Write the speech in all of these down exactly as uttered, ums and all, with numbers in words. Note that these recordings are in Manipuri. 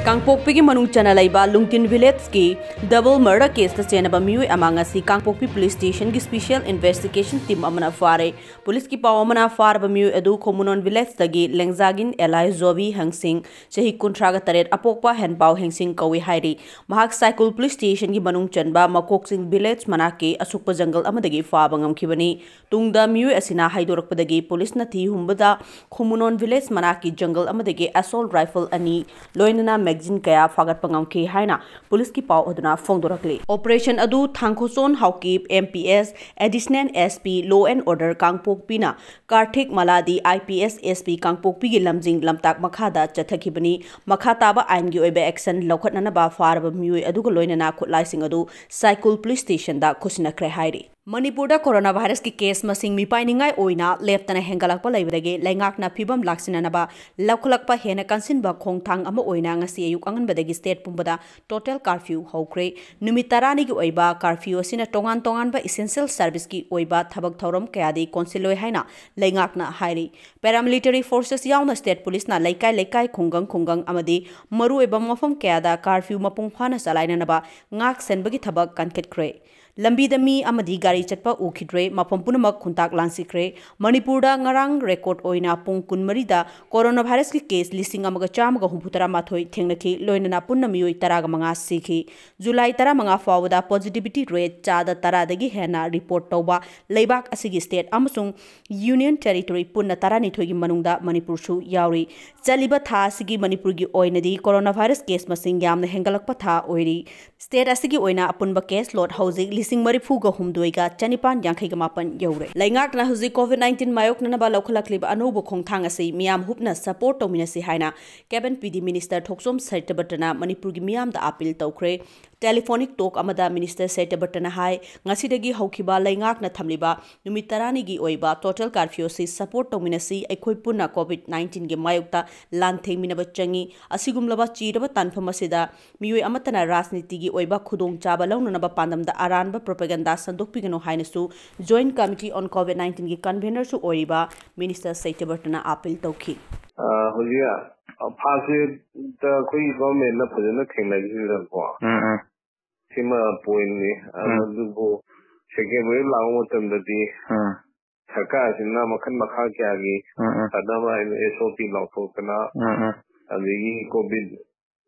ꯀꯥꯡꯄꯣꯛꯄꯤꯒꯤ ꯃꯅꯨꯡ ꯆꯟꯅ ꯂꯩꯕ ꯂꯨꯡꯇꯤꯟ ꯚꯤꯂꯦꯖꯀꯤ ꯗꯕꯜ ꯃꯔꯗꯔ ꯀꯦꯁꯇ ꯆꯦꯟꯅꯕ ꯃꯤꯑꯣꯏ ꯑꯃ ꯉꯁꯤ ꯀꯥꯡꯄꯣꯛꯄꯤ ꯄꯨꯂꯤꯁ ꯁ꯭ꯇꯦꯁꯟꯒꯤ ꯁ꯭ꯄꯦꯁꯤꯌꯦꯜ ꯏꯟꯚꯦꯁꯇꯤꯒꯦꯁꯟ ꯇꯤꯝ ꯑꯃꯅ ꯐꯥꯔꯦ꯫ ꯄꯨꯂꯤꯁꯀꯤ ꯄꯥꯎ ꯑꯃꯅ ꯐꯥꯔꯕ ꯃꯤꯑꯣꯏ ꯑꯗꯨ ꯈꯣꯃꯨꯅꯣꯟ ꯚꯤꯂꯦꯖꯇꯒꯤ ꯂꯦꯡꯖꯥꯒꯤꯟ ꯑꯦꯂꯥꯏ ꯖꯣꯕꯤ ꯍꯦꯡꯁꯤꯡ, ꯆꯍꯤ ꯀꯨꯟꯊ꯭ꯔꯥꯒ ꯇꯔꯦꯠ, ꯑꯄꯣꯛꯄ ꯍꯦꯟꯄꯥꯎ ꯍꯦꯡꯁꯤꯡ ꯀꯧꯏ ꯍꯥꯏꯔꯤ꯫ ꯃꯍꯥꯛ ꯁꯥꯏꯀꯨꯜ ꯄꯨꯂꯤꯁ ꯁ꯭ꯇꯦꯁꯟꯒꯤ ꯃꯅꯨꯡ ꯆꯟꯕ ꯃꯀꯣꯛꯆꯤꯡ ꯚꯤꯂꯦꯖ ꯃꯅꯥꯛꯀꯤ ꯑꯁꯨꯛꯄ ꯖꯪꯒꯜ ꯑꯃꯗꯒꯤ ꯐꯥꯕ ꯉꯝꯈꯤꯕꯅꯤ꯫ ꯇꯨꯡꯗ ꯃꯤꯑꯣꯏ ꯑꯁꯤꯅ ꯍꯥꯏꯗꯣꯔꯛꯄꯗꯒꯤ ꯄꯨꯂꯤꯁꯅ ꯊꯤ ꯍꯨꯝꯕꯗ ꯈꯨꯃꯨꯅꯣꯟ ꯚꯤꯂꯦꯖ ꯃꯅꯥꯛꯀꯤ ꯖꯪꯒꯜ ꯑꯃꯗꯒꯤ ꯑꯦꯁꯣꯜꯠ ꯔꯥꯏꯐꯜ ꯑꯅꯤ ꯂꯣꯏꯅꯅ ꯃꯦꯒꯖꯤꯟ ꯀꯌꯥ ꯐꯥꯒꯠꯄ ꯉꯝꯈꯤ ꯍꯥꯏꯅ ꯄꯨꯂꯤꯁꯀꯤ ꯄꯥꯎ ꯑꯗꯨꯅ ꯐꯣꯡꯗꯣꯔꯛꯂꯤ꯫ ꯑꯣꯄꯔꯦꯁꯟ ꯑꯗꯨ Thangkhochon Haokip, M P S, additional S P, law and order ꯀꯥꯡꯄꯣꯛꯄꯤꯅ Karthik Malladi, I P S, S P ꯀꯥꯡꯄꯣꯛꯄꯤꯒꯤ ꯂꯝꯖꯤꯡ ꯂꯝꯇꯥꯛ ꯃꯈꯥꯗ ꯆꯠꯊꯈꯤꯕꯅꯤ꯫ ꯃꯈꯥ ꯇꯥꯕ ꯑꯥꯏꯟꯒꯤ ꯑꯣꯏꯕ ꯑꯦꯛꯁꯟ ꯂꯧꯈꯠꯅꯅꯕ ꯐꯥꯔꯕ ꯃꯤꯑꯣꯏ ꯑꯗꯨꯒ ꯂꯣꯏꯅꯅ ꯈꯨꯠꯂꯥꯏꯁꯤꯡ ꯑꯗꯨ ꯁꯥꯏꯀꯨꯜ ꯄꯨꯂꯤꯁ ꯁ꯭ꯇꯦꯁꯟꯗ ꯈꯨꯠꯁꯤꯟꯅꯈ꯭ꯔꯦ ꯍꯥꯏꯔꯤ꯫ ꯃꯅꯤꯄꯨꯔꯗ ꯀꯣꯔꯣꯅꯥ ꯚꯥꯏꯔꯁꯀꯤ ꯀꯦꯁ ꯃꯁꯤꯡ ꯃꯤꯄꯥꯏꯅꯤꯡꯉꯥꯏ ꯑꯣꯏꯅ ꯂꯦꯞꯇꯅ ꯍꯦꯟꯒꯠꯂꯛꯄ ꯂꯩꯕꯗꯒꯤ ꯂꯩꯉꯥꯛꯅ ꯐꯤꯕꯝ ꯂꯥꯛꯁꯤꯟꯅꯅꯕ ꯂꯧꯈꯠꯂꯛꯄ ꯍꯦꯟꯅ ꯀꯟꯁꯤꯟꯕ ꯈꯣꯡꯊꯥꯡ ꯑꯃ ꯑꯣꯏꯅ ꯉꯁꯤ ꯑꯌꯨꯛ ꯑꯉꯟꯕꯗꯒꯤ ꯁ꯭ꯇꯦꯠ ꯄꯨꯝꯕꯗ ꯇꯣꯇꯦꯜ ꯀꯥꯔꯐ꯭ꯌꯨ ꯍꯧꯈ꯭ꯔꯦ꯫ ꯅꯨꯃꯤꯠ ꯇꯔꯥꯅꯤꯒꯤ ꯑꯣꯏꯕ ꯀꯥꯔꯐ꯭ꯌꯨ ꯑꯁꯤꯅ ꯇꯣꯉꯥꯟ ꯇꯣꯉꯥꯟꯕ ꯏꯁꯦꯟꯁꯤꯌꯦꯜ ꯁꯔꯚꯤꯁꯀꯤ ꯑꯣꯏꯕ ꯊꯕꯛ ꯊꯧꯔꯝ ꯀꯌꯥꯗꯤ ꯀꯣꯟꯁꯤꯜꯂꯣꯏ ꯍꯥꯏꯅ ꯂꯩꯉꯥꯛꯅ ꯍꯥꯏꯔꯤ꯫ ꯄꯦꯔꯥꯃꯤꯂꯤꯇꯔꯤ ꯐꯣꯔꯁꯦꯁ ꯌꯥꯎꯅ ꯁ꯭ꯇꯦꯠ ꯄꯨꯂꯤꯁꯅ ꯂꯩꯀꯥꯏ ꯂꯩꯀꯥꯏ, ꯈꯨꯡꯒꯪ ꯈꯨꯡꯒꯪ ꯑꯃꯗꯤ ꯃꯔꯨꯑꯣꯏꯕ ꯃꯐꯝ ꯀꯌꯥꯗ ꯀꯥꯔꯐ꯭ꯌꯨ ꯃꯄꯨꯡ ꯐꯥꯅ ꯆꯂꯥꯏꯅꯅꯕ ꯉꯥꯛ ꯁꯦꯟꯕꯒꯤ ꯊꯕꯛ ꯀꯟꯈꯠꯈ꯭ꯔꯦ꯫ ꯂꯝꯕꯤꯗ ꯃꯤ ꯑꯃꯗꯤ ꯒꯥꯔꯤ ꯆꯠꯄ ꯎꯈꯤꯗ꯭ꯔꯦ꯫ ꯃꯐꯝ ꯄꯨꯝꯅꯃꯛ ꯈꯨꯟꯇꯥꯛ ꯂꯥꯟꯁꯤꯈ꯭ꯔꯦ꯫ ꯃꯅꯤꯄꯨꯔꯗ ꯉꯔꯥꯡ ꯔꯦꯀꯣꯔꯗ ꯑꯣꯏꯅ ꯄꯨꯡ ꯀꯨꯟꯃꯔꯤꯗ ꯀꯣꯔꯣꯅꯥ ꯚꯥꯏꯔꯁꯀꯤ ꯀꯦꯁ ꯂꯤꯁꯤꯡ ꯑꯃꯒ ꯆꯥꯝꯃꯒ ꯍꯨꯝꯐꯨꯇꯔꯥ ꯃꯥꯊꯣꯏ ꯊꯦꯡꯅꯈꯤ, ꯂꯣꯏꯅꯅ ꯄꯨꯟꯅ ꯃꯤꯑꯣꯏ ꯇꯔꯥꯒ ꯃꯉꯥ ꯁꯤꯈꯤ꯫ ꯖꯨꯂꯥꯏ ꯇꯔꯥꯃꯉꯥ ꯐꯥꯎꯕꯗ ꯄꯣꯖꯤꯇꯤꯚꯤꯇꯤ ꯔꯦꯠ ꯆꯥꯗ ꯇꯔꯥꯗꯒꯤ ꯍꯦꯟꯅ ꯔꯤꯄꯣꯔꯠ ꯇꯧꯕ ꯂꯩꯕꯥꯛ ꯑꯁꯤꯒꯤ ꯁ꯭ꯇꯦꯠ ꯑꯃꯁꯨꯡ ꯌꯨꯅꯤꯌꯟ ꯇꯦꯔꯤꯇꯣꯔꯤ ꯄꯨꯟꯅ ꯇꯔꯥꯅꯤꯊꯣꯏꯒꯤ ꯃꯅꯨꯡꯗ ꯃꯅꯤꯄꯨꯔꯁꯨ ꯌꯥꯎꯔꯤ꯫ ꯆꯠꯂꯤꯕ ꯊꯥ ꯑꯁꯤꯒꯤ ꯃꯅꯤꯄꯨꯔꯒꯤ ꯑꯣꯏꯅꯗꯤ ꯀꯣꯔꯣꯅꯥ ꯚꯥꯏꯔꯁ ꯀꯦꯁ ꯃꯁꯤꯡ ꯌꯥꯝꯅ ꯍꯦꯟꯒꯠꯂꯛꯄ ꯊꯥ ꯑꯣꯏꯔꯤ꯫ ꯁ꯭ꯇꯦꯠ ꯑꯁꯤꯒꯤ ꯑꯣꯏꯅ ꯑꯄꯨꯟꯕ ꯀꯦꯁ ꯂꯣꯗ ꯍꯧꯖꯤꯛ ꯂꯤꯁꯤꯡ ꯃꯔꯤꯐꯨꯒ ꯍꯨꯝꯗꯣꯏꯒ ꯆꯅꯤꯄꯥꯟ ꯌꯥꯡꯈꯩꯒ ꯃꯥꯄꯟ ꯌꯧꯔꯦ꯫ ꯂꯩꯉꯥꯛꯅ ꯍꯧꯖꯤꯛ ꯀꯣꯚꯤꯗ ꯅꯥꯏꯟꯇꯤꯟ ꯃꯥꯌꯣꯛꯅꯅꯕ ꯂꯧꯈꯠꯂꯛꯂꯤꯕ ꯑꯅꯧꯕ ꯈꯣꯡꯊꯥꯡ ꯑꯁꯤ ꯃꯤꯌꯥꯝ ꯍꯨꯞꯅ ꯁꯄꯣꯔꯠ ꯇꯧꯃꯤꯟꯅꯁꯤ ꯍꯥꯏꯅ ꯀꯦꯕꯤꯟ ꯄꯤ ꯗꯤ ꯃꯤꯅꯤꯁꯇꯔ ꯊꯣꯛꯆꯣꯝ ꯁꯇ꯭ꯌꯕ꯭ꯔꯇꯅ ꯃꯅꯤꯄꯨꯔꯒꯤ ꯃꯤꯌꯥꯝꯗ ꯑꯥꯄꯤꯜ ꯇꯧꯈ꯭ꯔꯦ꯫ ꯇꯦꯂꯤꯐꯣꯅꯤꯛ ꯇꯣꯛ ꯑꯃꯗ ꯃꯤꯅꯤꯁꯇꯔ ꯁꯇ꯭ꯌꯕ꯭ꯔꯇꯅ ꯍꯥꯏ, ꯉꯁꯤꯗꯒꯤ ꯍꯧꯈꯤꯕ ꯂꯩꯉꯥꯛꯅ ꯊꯝꯂꯤꯕ ꯅꯨꯃꯤꯠ ꯇꯔꯥꯅꯤꯒꯤ ꯑꯣꯏꯕ ꯇꯣꯇꯦꯜ ꯀꯥꯔꯐ꯭ꯌꯨ ꯑꯁꯤ ꯁꯄꯣꯔꯠ ꯇꯧꯃꯤꯟꯅꯁꯤ, ꯑꯩꯈꯣꯏ ꯄꯨꯟꯅ ꯀꯣꯚꯤꯗ ꯅꯥꯏꯟꯇꯤꯟꯒꯤ ꯃꯥꯌꯣꯛꯇ ꯂꯥꯟꯊꯦꯡꯃꯤꯟꯅꯕ ꯆꯪꯏ꯫ ꯑꯁꯤꯒꯨꯝꯂꯕ ꯆꯤꯔꯕ ꯇꯥꯟꯐꯝ ꯑꯁꯤꯗ ꯃꯤꯑꯣꯏ ꯑꯃꯠꯇꯅ ꯔꯥꯖꯅꯤꯇꯤꯒꯤ ꯑꯣꯏꯕ ꯈꯨꯗꯣꯡꯆꯥꯕ ꯂꯧꯅꯅꯕ ꯄꯥꯟꯗꯝꯗ ꯑꯔꯥꯟꯕ ꯄ꯭ꯔꯣꯄꯦꯒꯟꯗꯥ ꯁꯟꯗꯣꯛꯄꯤꯒꯅꯨ ꯍꯥꯏꯅꯁꯨ ꯖꯣꯏꯟꯠ ꯀꯃꯤꯇꯤ ꯑꯣꯟ ꯀꯣꯚꯤꯗ ꯅꯥꯏꯟꯇꯤꯟꯒꯤ ꯀꯟꯚꯦꯅꯔꯁꯨ ꯑꯣꯏꯔꯤꯕ ꯃꯤꯅꯤꯁꯇꯔ ꯁꯇ꯭ꯌꯕ꯭ꯔꯇꯅ ꯑꯥꯄꯤꯜ ꯇꯧꯈꯤ꯫ ꯑ, ꯍꯧꯖꯤꯛ ꯐꯥꯔꯁ ꯋꯦꯚꯇ ꯑꯩꯈꯣꯏꯒꯤ ꯒꯚꯔꯟꯃꯦꯟꯅ ꯐꯖꯅ ꯊꯦꯡꯅꯈꯤꯗꯅꯀꯣ, ꯎꯝ, ꯎꯝ꯫ ꯁꯤꯃ ꯄꯣꯏꯟꯅꯤ꯫ ꯎꯝ꯫ ꯑꯗꯨꯕꯨ ꯁꯦꯀꯦꯟ ꯋꯦꯚ ꯂꯥꯛꯄ ꯃꯇꯝꯗꯗꯤ ꯎꯝ꯫ ꯁꯔꯀꯥꯔꯁꯤꯅ ꯃꯈꯜ ꯃꯈꯥ ꯀꯌꯥꯒꯤ ꯎꯝ, ꯎꯝ꯫ ꯐꯅꯕ ꯍꯥꯏꯅ ꯑꯦꯁ ꯑꯣ ꯄꯤ ꯂꯥꯎꯊꯣꯛꯇꯅ, ꯎꯝ, ꯎꯝ꯫ ꯑꯗꯒꯤ ꯀꯣꯚꯤꯗ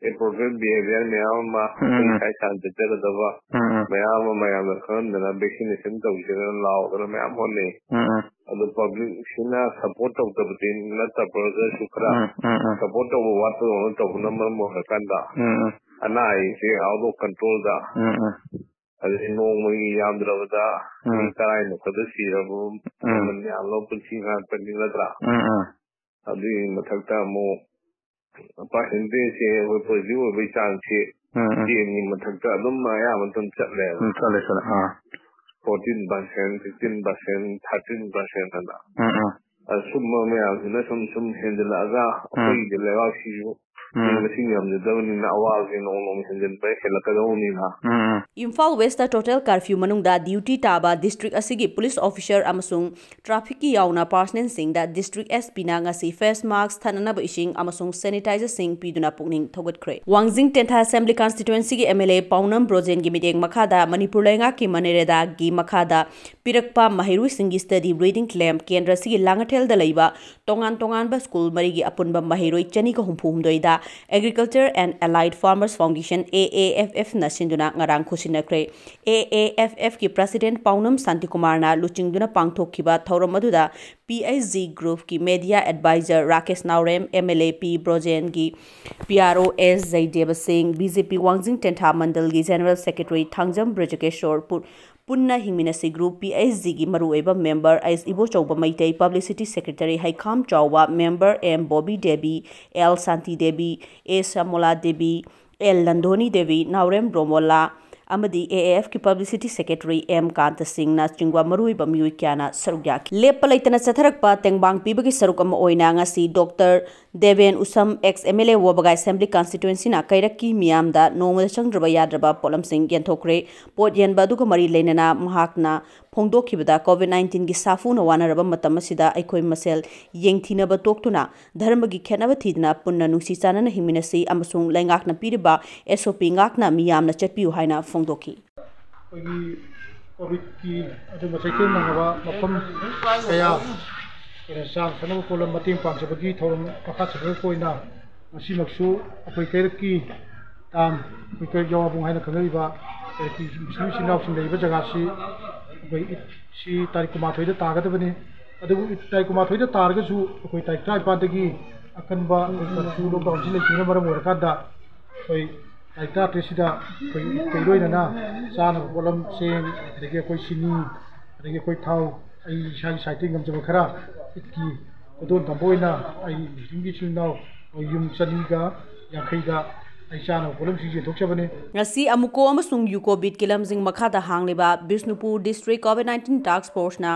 ꯑꯦꯄ꯭ꯔꯣꯄ꯭ꯔꯤꯌꯦꯠ ꯕꯤꯍꯦꯕꯤꯌꯔ ꯃꯌꯥꯝ ꯑꯃ ꯎꯝ, ꯑꯩꯈꯣꯏ ꯎꯝ꯫ ꯏꯁꯥ ꯏꯁꯥꯅ ꯆꯠꯆꯒꯗꯕ ꯎꯝ, ꯎꯝ꯫ ꯃꯌꯥꯝ ꯑꯃ ꯃꯌꯥꯝꯅ ꯈꯪꯍꯟꯗꯅ ꯚꯦꯛꯁꯤꯅꯦꯁꯟ ꯇꯧꯁꯤꯗꯅ ꯂꯥꯎꯗꯅ ꯃꯌꯥꯝ ꯍꯣꯠꯅꯩ꯫ ꯎꯝ, ꯎꯝ꯫ ꯑꯗꯨ ꯄꯕ꯭ꯂꯤꯛꯁꯤꯅ ꯁꯄꯣꯔꯠ ꯇꯧꯗꯕꯗꯤ ꯅꯠꯇꯕ꯭ꯔꯒꯁꯨ ꯈꯔ ꯎꯝ, ꯎꯝ, ꯎꯝ꯫ ꯁꯄꯣꯔꯠ ꯇꯧꯕ ꯋꯥꯠꯄꯗꯧꯅ ꯇꯧꯕꯅ ꯃꯔꯝ ꯑꯣꯏꯔꯀꯥꯟꯗ ꯎꯝ, ꯎꯝ꯫ ꯑꯅꯥ ꯑꯌꯦꯛꯁꯦ ꯑꯥꯎꯠ ꯑꯣꯐ ꯀꯟꯇ꯭ꯔꯣꯜꯗ ꯎꯝ, ꯎꯝ꯫ ꯑꯗꯩ ꯅꯣꯡꯃꯒꯤ ꯌꯥꯝꯗ꯭ꯔꯕꯗ ꯎꯝ꯫ ꯃꯤ ꯇꯔꯥꯅꯤꯊꯣꯏꯗ ꯁꯤꯔꯕ ꯎꯝ꯫ ꯃꯃꯜ ꯌꯥꯝꯂꯕ ꯄꯨꯟꯁꯤ ꯉꯥꯛꯇꯅꯤ ꯅꯠꯇ꯭ꯔꯥ? ꯎꯝ, ꯎꯝ꯫ ꯑꯗꯨꯒꯤ ꯃꯊꯛꯇ ꯑꯃꯨꯛ ꯄꯥꯔꯁꯦꯟꯇꯦꯖꯁꯦ ꯑꯩꯈꯣꯏ ꯄꯣꯖꯤꯇꯤꯚ ꯑꯣꯏꯕꯒꯤ ꯆꯥꯡꯁꯦ ꯎꯝ, ꯎꯝ꯫ ꯇꯦꯟꯒꯤ ꯃꯊꯛꯇ ꯑꯗꯨꯝ ꯑꯌꯥꯝꯕ ꯑꯗꯨꯝ ꯆꯠꯂꯦꯕ꯫ ꯎꯝ, ꯆꯠꯂꯦ, ꯆꯠꯂꯦ꯫ ꯑꯥ꯫ Fourteen percent, fifteen percent, thirteen percent ꯑꯅ꯫ ꯎꯝ, ꯎꯝ꯫ ꯑꯁꯨꯝꯕ ꯃꯌꯥꯝꯁꯤꯅ ꯁꯨꯝ ꯁꯨꯝ ꯍꯦꯟꯖꯜꯂꯛꯑꯒ ꯎꯝ꯫ ꯑꯩꯈꯣꯏꯒꯤ ꯂꯩꯕꯥꯛꯁꯤꯁꯨ ꯎꯝ꯫ ꯃꯤ ꯃꯁꯤꯡ ꯌꯥꯝꯖꯗꯕꯅꯤꯅ ꯑꯋꯥꯕꯁꯦ ꯅꯣꯡꯃ ꯅꯣꯡꯃ ꯍꯦꯟꯖꯟꯕ ꯍꯦꯜꯂꯛꯀꯗꯧꯕꯅꯤꯅ꯫ ꯎꯝ, ꯎꯝ꯫ ꯏꯝꯐꯥꯜ ꯋꯦꯁꯇ ꯇꯣꯇꯦꯜ ꯀꯥꯔꯐ꯭ꯌꯨ ꯃꯅꯨꯡꯗ ꯗ꯭ꯌꯨꯇꯤ ꯇꯥꯕ ꯗꯤꯁꯇ꯭ꯔꯤꯛ ꯑꯁꯤꯒꯤ ꯄꯨꯂꯤꯁ ꯑꯣꯐꯤꯁꯔ ꯑꯃꯁꯨꯡ ꯇ꯭ꯔꯥꯐꯤꯛꯀꯤ ꯌꯥꯎꯅ ꯄꯥꯔꯁꯅꯦꯜꯁꯤꯡꯗ ꯗꯤꯁꯇ꯭ꯔꯤꯛ ꯑꯦꯁ ꯄꯤꯅ ꯉꯁꯤ ꯐꯦꯁ ꯃꯥꯁꯛ, ꯊꯛꯅꯅꯕ ꯏꯁꯤꯡ ꯑꯃꯁꯨꯡ ꯁꯦꯅꯤꯇꯥꯏꯖꯔꯁꯤꯡ ꯄꯤꯗꯨꯅ ꯄꯨꯛꯅꯤꯡ ꯊꯧꯒꯠꯈ꯭ꯔꯦ꯫ ꯋꯥꯡꯖꯤꯡ ꯇꯦꯟꯊꯥ ꯑꯦꯁꯦꯝꯕ꯭ꯂꯤ ꯀꯟꯁꯇꯤꯇ꯭ꯋꯦꯟꯁꯤꯒꯤ ꯑꯦꯝ ꯑꯦꯜ ꯑꯦ ꯄꯥꯎꯅꯝ ꯕ꯭ꯔꯣꯖꯦꯟꯒꯤ ꯃꯤꯠꯌꯦꯡ ꯃꯈꯥꯗ ꯃꯅꯤꯄꯨꯔ ꯂꯩꯉꯥꯛꯀꯤ ꯃꯅꯔꯦꯗꯥꯒꯤ ꯃꯈꯥꯗ ꯄꯤꯔꯛꯄ ꯃꯍꯩꯔꯣꯏꯁꯤꯡꯒꯤ ꯁ꯭ꯇꯗꯤ ꯕ꯭ꯔꯤꯗꯤꯡ ꯀꯦꯝꯞ ꯀꯦꯟꯗ꯭ꯔ ꯑꯁꯤꯒꯤ ꯂꯥꯡꯉꯊꯦꯜꯗ ꯂꯩꯕ ꯇꯣꯉꯥꯟ ꯇꯣꯉꯥꯟꯕ ꯁ꯭ꯀꯨꯜ ꯃꯔꯤꯒꯤ ꯑꯄꯨꯟꯕ ꯃꯍꯩꯔꯣꯏ ꯆꯅꯤꯒ ꯍꯨꯝꯐꯨ ꯍꯨꯝꯗꯣꯏꯗ Agriculture and Allied Farmers Foundation, A A F F, ꯅ ꯁꯤꯟꯗꯨꯅ ꯉꯔꯥꯡ ꯈꯨꯠꯁꯤꯟꯅꯈ꯭ꯔꯦ꯫ A A F F ꯀꯤ ꯄ꯭ꯔꯁꯤꯗꯦꯟꯠ ꯄꯥꯎꯅꯝ ꯁꯥꯟꯇꯤꯀꯨꯃꯥꯔꯅ ꯂꯨꯆꯤꯡꯗꯨꯅ ꯄꯥꯡꯊꯣꯛꯈꯤꯕ ꯊꯧꯔꯝ ꯑꯗꯨꯗ P H G group ꯀꯤ media advisor Rakesh Naorem, M L A P ꯕ꯭ꯔꯣꯖꯦꯟꯒꯤ P R O S ꯖꯩꯗꯦꯕ ꯁꯤꯡ, B J P ꯋꯥꯡꯖꯤꯡ ꯇꯦꯟꯊꯥ ꯃꯟꯗꯜꯒꯤ general secretary ꯊꯥꯡꯖꯝ ꯕ꯭ꯔꯖꯀꯦꯁꯣꯔ, ꯄꯨ-, ꯄꯨꯟꯅ ꯍꯤꯡꯃꯤꯟꯅꯁꯤ group P H G ꯒꯤ ꯃꯔꯨꯑꯣꯏꯕ member ꯑꯩꯁ ꯏꯕꯣꯆꯧꯕ ꯃꯩꯇꯩ, publicity secretary ꯍꯩꯈꯥꯝ ꯆꯥꯎꯕ, member M Bobby Devi, L Shanti Devi, A ꯁ꯭ꯌꯥꯃꯣꯂꯥ Devi, L ꯂꯟꯗꯣꯅꯤ Devi, ꯅꯥꯎꯔꯦꯝ ꯕ꯭ꯔꯣꯃꯣꯂꯥ ꯑꯃꯗꯤ A A F ꯀꯤ publicity secretary M ꯀꯥꯟꯇ ꯁꯤꯡꯅꯆꯤꯡꯕ ꯃꯔꯨꯑꯣꯏꯕ ꯃꯤꯑꯣꯏ ꯀꯌꯥꯅ ꯁꯔꯨꯛ ꯌꯥꯈꯤ꯫ ꯂꯦꯞꯄ ꯂꯩꯇꯅ ꯆꯠꯊꯔꯛꯄ ꯇꯦꯡꯕꯥꯡ ꯄꯤꯕꯒꯤ ꯁꯔꯨꯛ ꯑꯃ ꯑꯣꯏꯅ ꯉꯁꯤ Doctor Deben Usham, ex M L A ꯋꯥꯕꯒꯥꯏ Assembly Constituency ꯅ ꯀꯩꯔꯛꯀꯤ ꯃꯤꯌꯥꯝꯗ ꯅꯣꯡꯃꯗ ꯆꯪꯗ꯭ꯔꯕ ꯌꯥꯗ꯭ꯔꯕ ꯄꯣꯠꯂꯝꯁꯤꯡ ꯌꯦꯟꯊꯣꯛꯈ꯭ꯔꯦ꯫ ꯄꯣꯠ ꯌꯦꯟꯕ ꯑꯗꯨꯒ ꯃꯔꯤ ꯂꯩꯅꯅ ꯃꯍꯥꯛꯅ ꯐꯣꯡꯗꯣꯛꯈꯤꯕꯗ, COVID nineteen ꯒꯤ ꯁꯥꯐꯨꯅ ꯋꯥꯅꯔꯕ ꯃꯇꯝ ꯑꯁꯤꯗ ꯑꯩꯈꯣꯏ ꯃꯁꯦꯜ ꯌꯦꯡꯊꯤꯅꯕ ꯇꯣꯛꯇꯨꯅ ꯙꯔꯃꯒꯤ ꯈꯦꯠꯅꯕ ꯊꯤꯗꯅ ꯄꯨꯟꯅ ꯅꯨꯡꯁꯤ ꯆꯥꯟꯅꯅ ꯍꯤꯡꯃꯤꯟꯅꯁꯤ ꯑꯃꯁꯨꯡ ꯂꯩꯉꯥꯛꯅ ꯄꯤꯔꯤꯕ SOP ꯉꯥꯛꯅ ꯃꯤꯌꯥꯝꯅ ꯆꯠꯄꯤꯌꯨ ꯍꯥꯏꯅ ꯐꯣꯡꯗꯣꯛꯈꯤ꯫ ꯑꯩꯈꯣꯏꯒꯤ COVID ꯀꯤ ꯑꯗꯨꯝꯕ ꯆꯩꯊꯦꯡ ꯅꯪꯉꯕ ꯃꯐꯝ ꯀꯌꯥ ꯑꯩꯈꯣꯏꯅ ꯆꯥꯅ ꯊꯛꯅꯕ ꯄꯣꯠꯂꯝ ꯃꯇꯦꯡ ꯄꯥꯡꯖꯕꯒꯤ ꯊꯧꯔꯝ ꯃꯈꯥ ꯆꯠꯊꯔꯛꯄ ꯑꯣꯏꯅ ꯉꯁꯤꯃꯛꯁꯨ ꯑꯩꯈꯣꯏ ꯀꯩꯔꯛꯀꯤ ꯇꯥꯝ, ꯑꯩꯈꯣꯏ ꯀꯩꯔꯛ ꯌꯥꯋꯥꯕꯨꯡ ꯍꯥꯏꯅ ꯈꯪꯅꯔꯤꯕ ꯀꯩꯔꯛꯀꯤ ꯃꯨꯁꯂꯤꯝ ꯏꯆꯤꯟ ꯏꯅꯥꯎꯁꯤꯡ ꯂꯩꯔꯤꯕ ꯖꯒꯥꯁꯤ ꯑꯩꯈꯣꯏ ꯏꯠꯁꯤ ꯇꯥꯔꯤꯛ ꯀꯨꯟꯃꯥꯊꯣꯏꯗ ꯇꯥꯒꯗꯕꯅꯤ꯫ ꯑꯗꯨꯕꯨ ꯏꯠ ꯇꯥꯔꯤꯛ ꯀꯨꯟꯃꯥꯊꯣꯏꯗ ꯇꯥꯔꯒꯁꯨ ꯑꯩꯈꯣꯏ ꯇꯥꯔꯤꯛ ꯇꯔꯥꯅꯤꯄꯥꯟꯗꯒꯤ ꯑꯀꯟꯕ ꯑꯩꯈꯣꯏ curfew lockdown ꯁꯤ ꯂꯩꯇ꯭ꯔꯤꯕꯅ ꯃꯔꯝ ꯑꯣꯏꯔꯀꯥꯟꯗ ꯑꯩꯈꯣꯏ ꯇꯥꯔꯤꯛ ꯇꯔꯥꯇꯔꯦꯠꯁꯤꯗ ꯑꯩꯈꯣꯏ ꯏꯠꯀ ꯏꯔꯣꯏꯅꯅ ꯆꯥꯅꯕ ꯄꯣꯠꯂꯝ, ꯆꯦꯡ, ꯑꯗꯒꯤ ꯑꯩꯈꯣꯏ ꯆꯤꯅꯤ, ꯑꯗꯒꯤ ꯑꯩꯈꯣꯏ ꯊꯥꯎ, ꯑꯩ ꯏꯁꯥꯒꯤ ꯁꯥꯏꯠꯇꯒꯤ ꯉꯝꯖꯕ ꯈꯔ ꯏꯠꯀꯤ ꯈꯨꯗꯣꯜ ꯇꯝꯕ ꯑꯣꯏꯅ ꯑꯩ ꯃꯨꯁꯂꯤꯝꯒꯤ ꯏꯆꯤꯜ ꯏꯅꯥꯎ ꯌꯨꯝ ꯆꯅꯤꯒ ꯌꯥꯡꯈꯩꯗ ꯑꯩ ꯆꯥꯅꯕ ꯄꯣꯠꯂꯝꯁꯤꯡ ꯌꯦꯟꯊꯣꯛꯆꯕꯅꯤ꯫ ꯉꯁꯤ ꯑꯃꯨꯀꯣ ꯑꯃꯁꯨꯡ ꯌꯨꯀꯣ ꯕꯤꯠꯀꯤ ꯂꯝꯁꯤꯡ ꯃꯈꯥꯗ ꯍꯥꯡꯂꯤꯕ Bishnupur District COVID nineteen Task Force ꯅ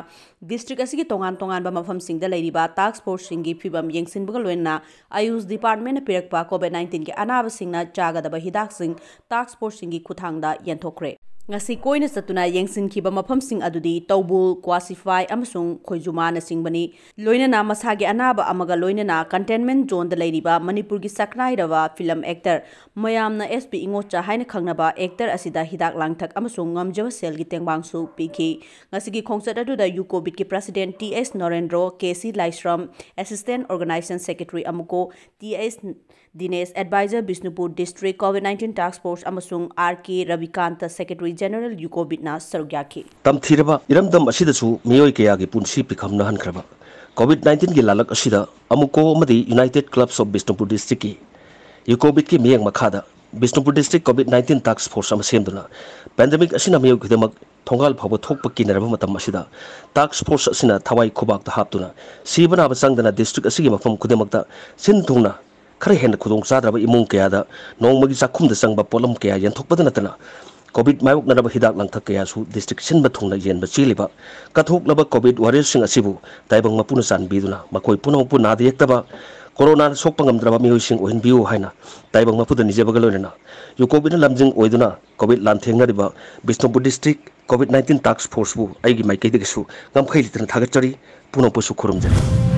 district ꯑꯁꯤꯒꯤ ꯇꯣꯉꯥꯟ ꯇꯣꯉꯥꯟꯕ ꯃꯐꯝꯁꯤꯡꯗ ꯂꯩꯔꯤꯕ task force ꯁꯤꯡꯒꯤ ꯐꯤꯕꯝ ꯌꯦꯡꯁꯤꯟꯕꯒ ꯂꯣꯏꯅꯅ AYUSH department ꯅ ꯄꯤꯔꯛꯄ COVID nineteen ꯒꯤ ꯑꯅꯥꯕꯁꯤꯡꯅ ꯆꯥꯒꯗꯕ ꯍꯤꯗꯥꯛꯁꯤꯡ task force ꯁꯤꯡꯒꯤ ꯈꯨꯠꯊꯥꯡꯗ ꯌꯦꯟꯊꯣꯛꯈ꯭ꯔꯦ꯫ ꯉꯁꯤ ꯀꯣꯏꯅ ꯆꯠꯇꯨꯅ ꯌꯦꯡꯁꯤꯟꯈꯤꯕ ꯃꯐꯝꯁꯤꯡ ꯑꯗꯨꯗꯤ ꯇꯧꯕꯨꯜ, ꯀ꯭ꯋꯥꯁꯤꯐꯥꯏ ꯑꯃꯁꯨꯡ ꯈꯣꯏꯖꯨꯃꯥꯅꯆꯤꯡꯕꯅꯤ꯫ ꯂꯣꯏꯅꯅ ꯃꯁꯥꯒꯤ ꯑꯅꯥꯕ ꯑꯃꯒ ꯂꯣꯏꯅꯅ containment zone ꯗ ꯂꯩꯔꯤꯕ ꯃꯅꯤꯄꯨꯔꯒꯤ ꯁꯛꯅꯥꯏꯔꯕ film actor, ꯃꯌꯥꯝꯅ S P ꯏꯉꯣꯆꯥ ꯍꯥꯏꯅ ꯈꯪꯅꯕ actor ꯑꯁꯤꯗ ꯍꯤꯗꯥꯛ ꯂꯥꯡꯊꯛ ꯑꯃꯁꯨꯡ ꯉꯝꯖꯕ ꯁꯦꯜꯒꯤ ꯇꯦꯡꯕꯥꯡꯁꯨ ꯄꯤꯈꯤ꯫ ꯉꯁꯤꯒꯤ ꯈꯣꯡꯆꯠ ꯑꯗꯨꯗ UCO ꯕꯤꯠꯀꯤ president T S ꯅꯔꯦꯟꯗ꯭ꯔꯣ, K C ꯂꯥꯏꯁ꯭ꯔꯝ, assistant organization secretary ꯑꯃꯨꯀꯣ, T S ꯗꯤꯅꯦꯁ, advisor Bishnupur District COVID nineteen Task Force ꯑꯃꯁꯨꯡ R K Rabikanta, secretary general UCO ꯕꯤꯠꯅ ꯁꯔꯨꯛ ꯌꯥꯈꯤ꯫ ꯇꯝꯊꯤꯔꯕ ꯏꯔꯝꯗꯝ ꯑꯁꯤꯗꯁꯨ ꯃꯤꯑꯣꯏ ꯀꯌꯥꯒꯤ ꯄꯨꯟꯁꯤ ꯄꯤꯈꯝꯅꯍꯟꯈ꯭ꯔꯕ COVID nineteen ꯒꯤ ꯂꯥꯂꯛ ꯑꯁꯤꯗ ꯑꯃꯨꯀꯣ ꯑꯃꯗꯤ United Clubs of Bishnupur District ꯀꯤ ꯌꯨꯀꯣ ꯕꯤꯠꯀꯤ ꯃꯤꯠꯌꯦꯡ ꯃꯈꯥꯗ Bishnupur District COVID nineteen Task Force ꯑꯃ ꯁꯦꯝꯗꯨꯅ pandemic ꯑꯁꯤꯅ ꯃꯤꯑꯣꯏ ꯈꯨꯗꯤꯡꯃꯛ ꯊꯣꯡꯒꯥꯜ ꯐꯥꯎꯕ ꯊꯣꯛꯄ ꯀꯤꯅꯔꯕ ꯃꯇꯝ ꯑꯁꯤꯗ task force ꯑꯁꯤꯅ ꯊꯋꯥꯏ ꯈꯨꯕꯥꯛꯇ ꯍꯥꯞꯇꯨꯅ ꯁꯤꯕ ꯅꯥꯕ ꯆꯪꯗꯅ district ꯑꯁꯤꯒꯤ ꯃꯐꯝ ꯈꯨꯗꯤꯡꯃꯛꯇ ꯁꯤꯟ ꯊꯨꯡꯅ ꯈꯔ ꯍꯦꯟꯅ ꯈꯨꯗꯣꯡ ꯆꯥꯗ꯭ꯔꯕ ꯏꯃꯨꯡ ꯀꯌꯥꯗ ꯅꯣꯡꯃꯒꯤ ꯆꯥꯛꯈꯨꯝꯗ ꯆꯪꯕ ꯄꯣꯠꯂꯝ ꯀꯌꯥ ꯌꯦꯟꯊꯣꯛꯄꯗ ꯅꯠꯇꯅ COVID ꯃꯥꯌꯣꯛꯅꯅꯕ ꯍꯤꯗꯥꯛ ꯂꯥꯡꯊꯛ ꯀꯌꯥꯁꯨ district ꯁꯤꯟꯕ ꯊꯨꯡꯅ ꯌꯦꯟꯕ ꯆꯦꯜꯂꯤꯕ ꯀꯠꯊꯣꯛꯂꯕ COVID warrior ꯁꯤꯡ ꯑꯁꯤꯕꯨ ꯇꯥꯏꯕꯪ ꯃꯄꯨꯅ ꯆꯥꯟꯕꯤꯗꯨꯅ ꯃꯈꯣꯏ ꯄꯨꯝꯅꯃꯛꯄꯨ ꯅꯥꯗ ꯌꯦꯛꯇꯕ, ꯀꯣꯔꯣꯅꯥꯅ ꯁꯣꯛꯄ ꯉꯝꯗ꯭ꯔꯕ ꯃꯤꯑꯣꯏꯁꯤꯡ ꯑꯣꯏꯍꯟꯕꯤꯌꯨ ꯍꯥꯏꯅ ꯇꯥꯏꯕꯪ ꯃꯄꯨꯗ ꯅꯤꯖꯕꯒ ꯂꯣꯏꯅꯅ ꯌꯨꯀꯣ ꯕꯤꯠꯅ ꯂꯝꯖꯤꯡ ꯑꯣꯏꯗꯨꯅ COVID ꯂꯥꯟꯊꯦꯡꯅꯔꯤꯕ ꯕꯤꯁꯅꯨꯄꯨꯔ district ꯀꯣꯚꯤꯗ ꯅꯥꯏꯟꯇꯤꯟ ꯇꯥꯛꯁ ꯐꯣꯔꯁꯄꯨ ꯑꯩꯒꯤ ꯃꯥꯏꯀꯩꯗꯒꯤꯁꯨ ꯉꯝꯈꯩ ꯂꯩꯇꯅ ꯊꯥꯒꯠꯆꯔꯤ꯫ ꯄꯨꯝꯅꯃꯛꯄꯨꯁꯨ ꯈꯨꯔꯨꯝꯖꯔꯤ꯫